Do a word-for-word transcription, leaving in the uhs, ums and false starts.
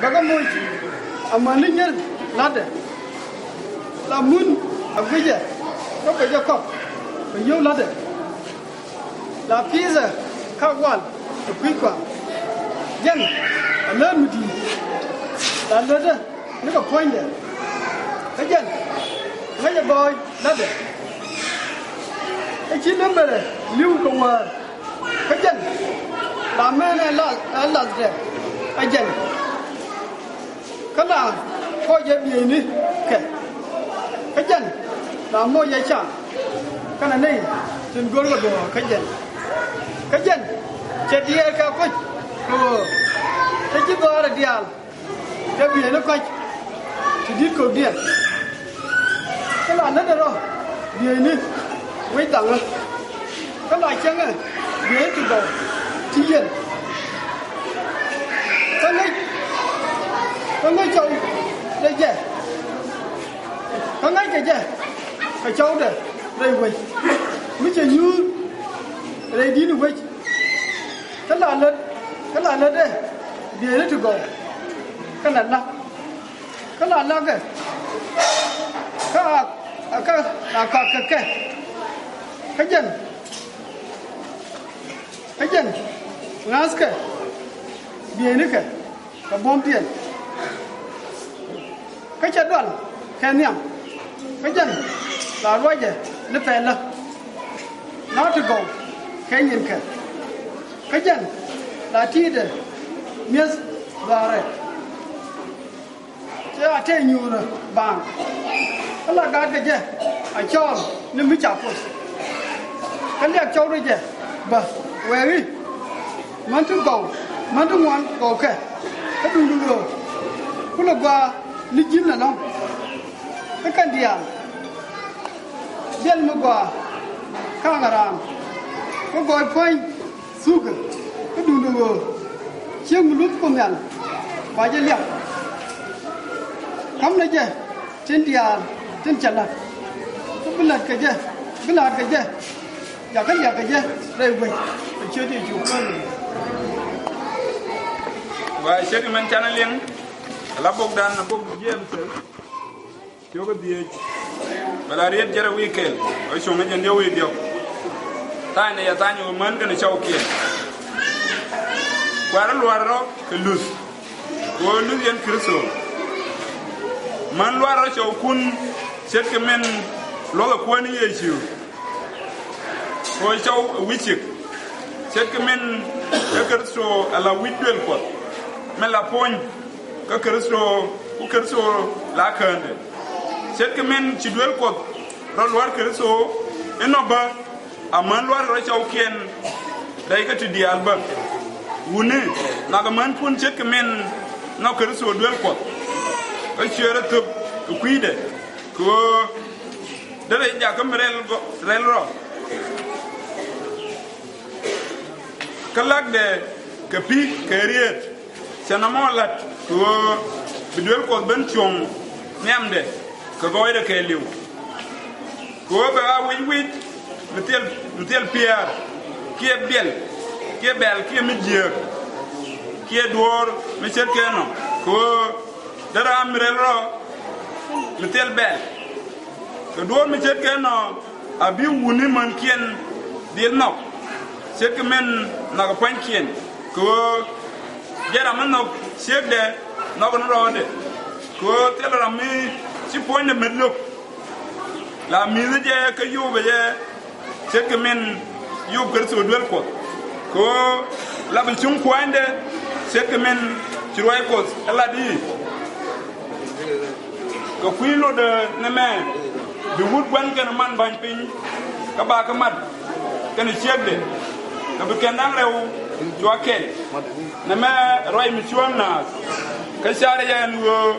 Kä moc amäni nyier la̱tdɛ, la mun a guicɛ kä kɔc jɛ kɔk kɛ yio̱w la̱tdɛ, la pi̱i̱thɛ ka̱k wal kɛ kui̱ kɔaŋ. Jɛn a lät mi di̱i̱t, la lätdɛ ni kɛ puɔ̱nydɛ. Kä jɛn ŋäcɛ gɔɔy la̱tdɛ, kä ci lät bɛrɛ li̱w kɛ wäär. Kä jɛn la mɛn ɛ lath, ɛ lathdɛ ɛ jɛn. Kä la kɔc jɛ bieynikɛ. Kä jɛn la moc ɛ cam kɛnɛ nɛy tin görkɛ duɔ̱ɔ̱r kä jɛn. Kä jɛn cɛ diɛɛr kɛ kuec kɛ ɣöö te ji̱ dhɔaarɛ diaal. Te bieyni kɔc ti di̱t kökdiɛn. Kä la lätdɛ rɔ bieyni wec dhaŋä. Kä la cäŋɛ bieyni ti gɔw ti yiɛn. Kä ŋäc, kä ŋäc cɔwdɛ jɛ. Kä ŋäckɛ jɛ kɛ cɔwdɛ rɛy wec mi cɛ nyuur rɛy di̱t wec. Kä la lät, kä la lätdɛ bieyni ti gɔw kɛnɛ la̱k. Kä la la̱kɛ kä a, a kä a ka̱k kɛ kɛ. Kä jɛn, kä jɛn ŋa̱thkɛ bieynikɛ kɛ buɔ̱mdiɛn. Kä cɛ dual kɛ nhiam. Kä jɛn la ruacɛ ni pɛlä, naath ti gɔw kɛ nyinkɛ. Kä jɛn la ti̱i̱dɛ mi̱eth dhɔaarɛ. Cɛ a tëë nyuurä baaŋ. Kä la gaatkɛ jɛ a cɔɔl ni mi ca poth. Kä liak cɔwdɛ jɛ bä wɛɛri, män ti gɔw, män ti ŋuan gɔwkɛ. Kä duŋdu ɣöö kulɛ gɔaa ni ji̱n ɛlɔ̱ŋ. Kä kɛn diaal biɛl mi gɔaa ka̱a̱ŋ ɛ raan. Kä gɔɔy puɔ̱ny thukä kä duundɛ ɣöö ciek mi luth Kuoth Nhial ba jɛ liak. Ka̱mnɛ jɛ tin diaal tin cɛ la̱t. Kä bi la̱t kɛ jɛ, bi la̱t kɛ jɛ, jakä liak kɛ jɛ rɛy wec. Ɛ ciöt Yecu Kuäär. Wa ciek mɛn canɛ liŋ. Ala bokdan, bok James. Tiɔk dhieec. Bɛ la riet jɛrɛ wi̱i̱ kɛl ɛ cuŋ ɛ jɛn diɔk wi̱i̱ diɔk. Tha̱a̱ŋ ni yɛ tha̱a̱ŋ ɣöö män kɛnɛ cɔwkiɛn. Kua̱r luaar rɔ kɛ luth. Kɛ ɣöö luth yɛn Kritho. Män luaar rɔ cɔwkun ce̱tkɛ min luɔth ɛ Kuäär ni Yecu. Kɛ ɣöö cɔw ɛ wi̱c ciek. Ce̱tkɛ min ɛ Kritho ɛ la wi̱c duël Kuɔth. Min la puɔ̱ny. Kä Kritho, ku Kritho la käändɛ. Ce̱tkɛ min ci duel Kuɔth rɔ lua̱r Kritho inɔ bä, a män lua̱r rɔ cɔwkiɛn rɛy kä ti diaal bä. Wuni, nhɔakɛ mänkun ce̱tkɛ min nhɔk Kritho duel Kuɔth. Kä ciöörä thöp ɛ kui̱dɛ, kɛ ɣöö derɛ jakä mi rɛl gɔ-, rɛl rɔ. Kä lakdɛ kɛ pi̱ kɛ rieet. Cɛ nɔmɔ la̱t kɛ ɣöö bi duel Kuɔth ben cuɔ̱ŋ nhiamdɛ kɛ gɔɔydɛ kɛɛliw. Kɛ ɣöö bɛ a wi̱c wi̱c mi thil, mi thil piɛɛr, kiɛ biɛl, kiɛ bɛl, kiɛ mi jiääk, kiɛ duɔ̱ɔ̱r mi ce̱tkɛ nɔ, kɛ ɣöö derɛ a mi rɛl rɔ mi thil bɛl. Kɛ duɔ̱ɔ̱r mi ce̱tkɛ nɔ, a bi wuni mänkiɛn dhil nhɔk, ce̱tkɛ min nhɔakɛ pua̱nykiɛn, kɛ ɣöö jɛn ram mi nhɔk ciekdɛ nhɔk ni rɔɔdɛ, kɛ ɣöö thilɛ ram mi ci puɔ̱nydɛ met lo̱k. La mi̱thä jɛ kä yopɛ jɛ, ce̱tkɛ min yop Kritho duel Kuɔth, kɛ ɣöö la bi cuŋ kuanydɛ, ce̱tkɛ min ci ruac Kuɔth ɛ lat i̱. Kɛ kui̱ lotdä nɛmɛ bi wut gua̱n kɛnɛ man ba̱ny piny, kä ba kɛ mat kɛnɛ ciekdɛ, kɛ bi kɛn da̱ŋ rɛw cua kɛl. Nɛmɛ ruac mi cuɔ̱ɔ̱ŋ naath, kä carɛ jɛ ɛn ɣöö